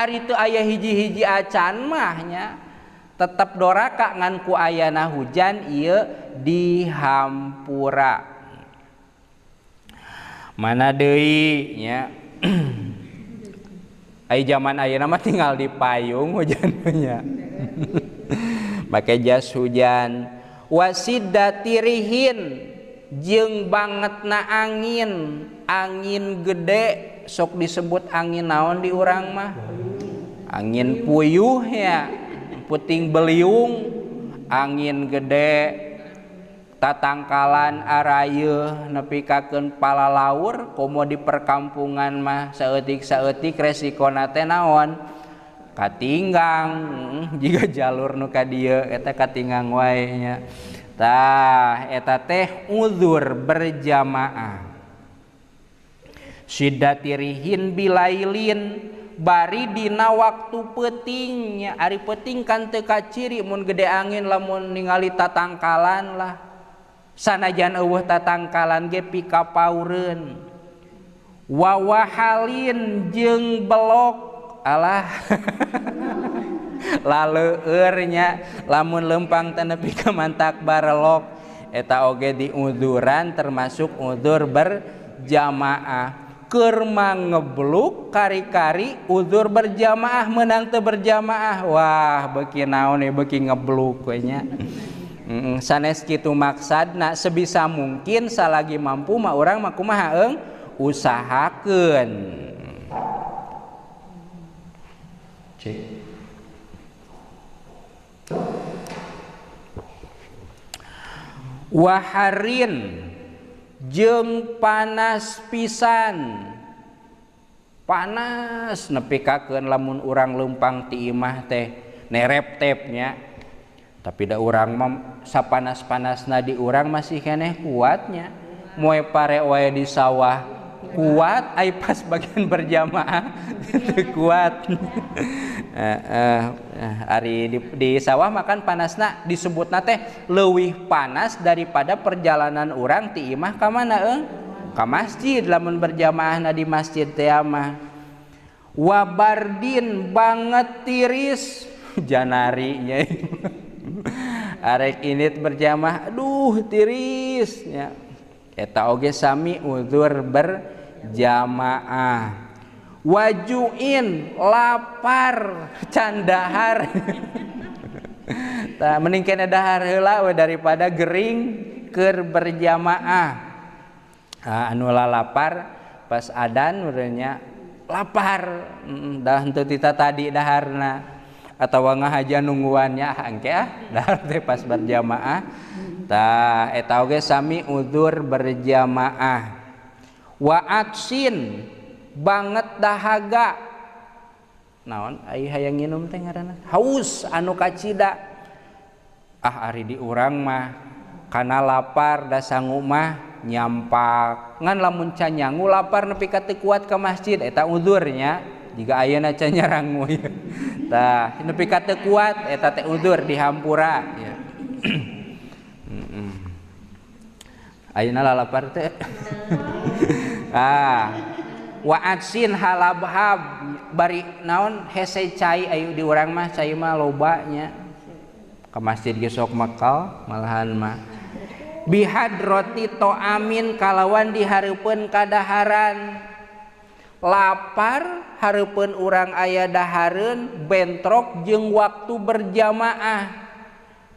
Ari teu aya hiji-hiji acan mah nya tetep doraka ngan ku ayana hujan ieu dihampura. Mana deui nya ai zaman ayeuna mah tinggal di payung hujan nya. Make jas hujan. Wasidatirihin jeung bangetna angin, angin gede sok disebut angin naon di urang mah? Angin puyuh ya, puting beliung, angin gede tatangkalan arayeuh nepi kakeun palalaur komo di perkampungan mah saeutik-saeutik resikona teh naon? Katinggang jiga jalur nu ka dieu eta katinggang wae nya. Tah eta teh uzur berjamaah. Sidatirihin bilailin bari dina waktu peutingnya. Ari peuting kan teu kaciri mun gede angin lamun ningali tatangkalan lah. Sanajan eueuh tatangkalan ge pikapaureun. Wawahalin jeung belok alah laleueur nya lamun lempang teh nepi ka mantak barelok eta oge diuzuran termasuk uzur berjamaah. Keur mangebluk kari-kari uzur berjamaah meunang teu berjamaah wah beuki naon beuki ngebluk we nya. Sanes kitu maksadna sebisa mungkin salagi mampu mah urang mah kumaha eung usahakeun. Cek. Waharin jeung panas pisan. Panas nepi kakeun lamun urang leumpang ti imah teh nerep-tep nya. Tapi da urang mah sapanas-panasna di urang masih keneh kuatnya. Moe pare wae di sawah kuat, ai pas bagian berjamaah teu kuat. Ari di sawah makan panasna disebutna teh leuwih panas daripada perjalanan urang ti imah ka mana eung? Ka masjid lamun berjamaahna di masjid teh mah. Wabardin banget tiris janari nya. Arek init berjamaah aduh tiris nya. Eta oge sami uzur berjamaah. Wajuin lapar candahar. Tah mending kene dahar heula we daripada gering keur berjamaah. Ah, anu lapar pas adan urangnya lapar dah henteu tita tadi daharna atawa ngahaja nungguannya ah engke ah dahar teh pas berjamaah. Tah eta oge sami uzur berjamaah. Wa atsin banget dahaga naon ai hayang nginum teh ngaranna haus anu kacida. Ah ari di urang mah kana lapar da sangu mah nyampak ngan lamun can nyangu lapar nepi ka teu kuat ka masjid eta uzurnya jiga ayeuna can nyarangu. Tah nepi ka teu kuat eta teh uzur dihampura ya. Ayeuna lalapar teh. Ah wa atsin halabhab bari naon hese cai ayu di urang mah cai mah loba nya ka masjid ge sok mekal malahan mah. Bihadrati to'amin kalawan dihareupeun kadaharan. Lapar hareupeun urang aya dahareun bentrok jeung waktu berjamaah.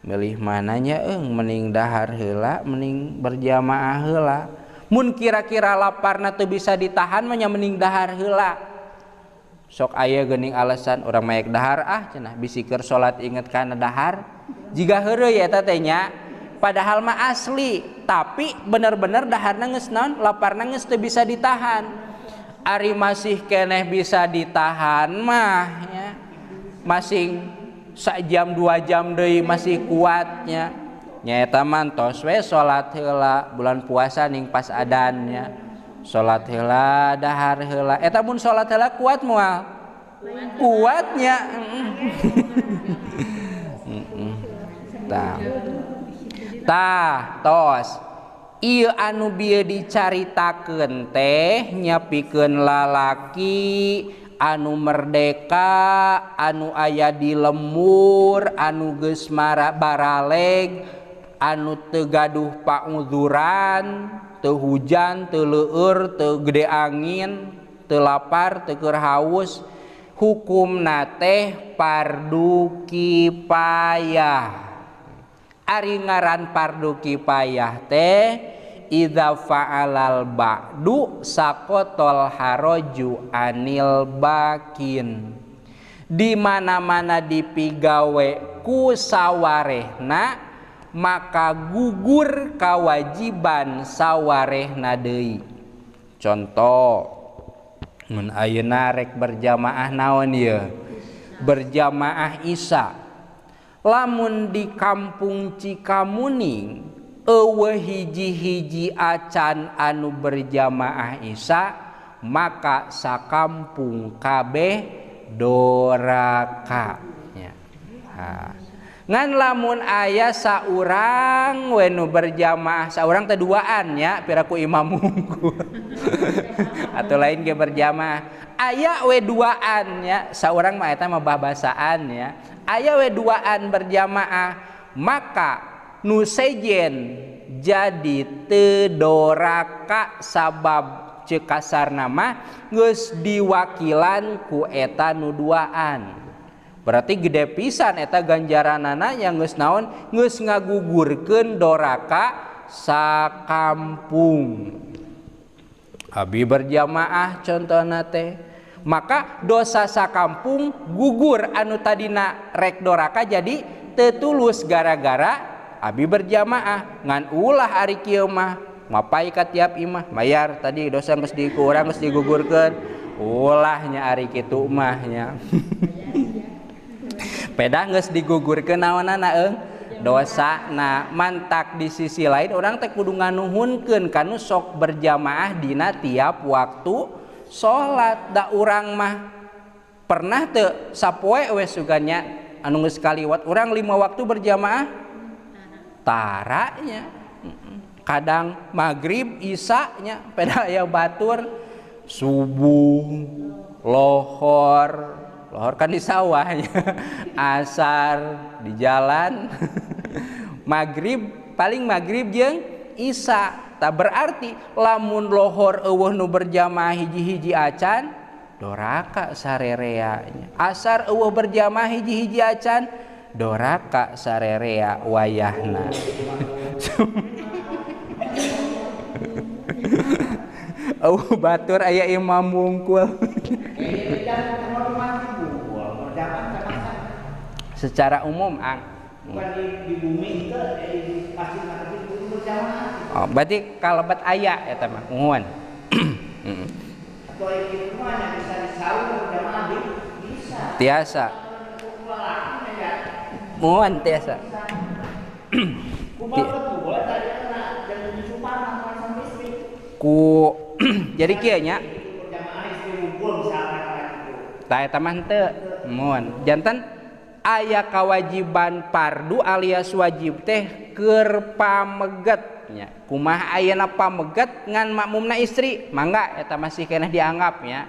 Milih mananya eung mending dahar heula mending berjamaah heula. Mun kira-kira laparna teu bisa ditahan mah nya mending dahar heula. Sok aya geuning alasan urang maek dahar ah cenah bisi keur salat inget kana dahar. Jiga heureuy eta teh nya. Padahal mah asli, tapi bener-bener daharna geus naon laparna geus teu bisa ditahan. Ari masih keneh bisa ditahan mah nya. Masing sak jam 2 jam deui masih kuatnya. Nyaeta mah tos we salat heula bulan puasa ning pas adannya. Salat heula dahar heula. Eta mun salat heula kuat moal? Kuatnya. Tah. Tah tos. Ieu anu bieu dicaritakeun teh nyapikeun lalaki anu merdeka, anu aya di lembur, anu geus baraleg, anu teu gaduh pauzuran, teu hujan, teu leueur, teu gede angin, teu lapar, teu keur haus, hukumna teh fardu kifayah. Ari ngaran fardu kifayah teh idza fa'alal ba'du saqatal haraju anil bakin. Di mana-mana dipigawe ku sawarehna maka gugur kewajiban sawarehna deui. Contoh mun ayeuna rek berjamaah naon ieu? Berjamaah Isya. Lamun di kampung Cikamuning eueuh hiji-hiji acan anu berjamaah Isya, maka sakampung kabeh doraka nya. Ha. Ngan lamun aya saurang we nu berjamaah, saurang teh duaan nya piraku imam unggul. Atau lain ge berjamaah. Aya we duaan nya, saurang mah eta mah babasaan nya. Aya we duaan berjamaah, maka nu sejen jadi teu doraka sabab ceuk kasarna mah geus diwakilan ku eta nu duaan. Berarti gede pisan eta ganjaranana yang geus naon geus ngagugurkeun doraka sakampung. Abi berjamaah contohna teh, maka dosa sakampung gugur anu tadina rek doraka jadi teu tulus gara-gara abi berjamaah. Ngan ulah ari kieu mah mapai ka tiap imah mayar tadi dosa geus dikurang geus digugurkeun, ulahnya ari kitu mah nya. Pedah geus digugurkeun naonana eung dosa. Nah mantak di sisi lain orang teh kudu nganuhunkeun kanu sok berjamaah dina tiap waktu salat. Da urang mah pernah teu sapoe we suganya anu geus kaliwat urang 5 waktu berjamaah taranya. Kadang maghrib isya nya pedah aya batur subuh lohor lohor kan di sawahnya, asar di jalan, maghrib paling maghrib jeung isya. Tak berarti lamun lohor eueuh nu berjamaah hiji-hiji acan doraka sarerea nya. Asar eueuh berjamaah hiji-hiji acan doraka sarerea wayahna. Eueuh batur aya imam wungkul. Secara umum ang bukan di bumi itu di masjid masjid berjamaah. Oh, berarti kalebet aya eta mah muhun. Atau itu mah yang bisa disaur berjamaah bisa. Tiasa. Muhun tiasa. Ku jadi kieu nya. Tah eta mah henteu. Muhun. Janten aya kewajiban fardu alias wajib teh keur pameget nya. Kumaha ayeuna pameget ngan makmumna istri, mangga eta masih keneh dianggap nya.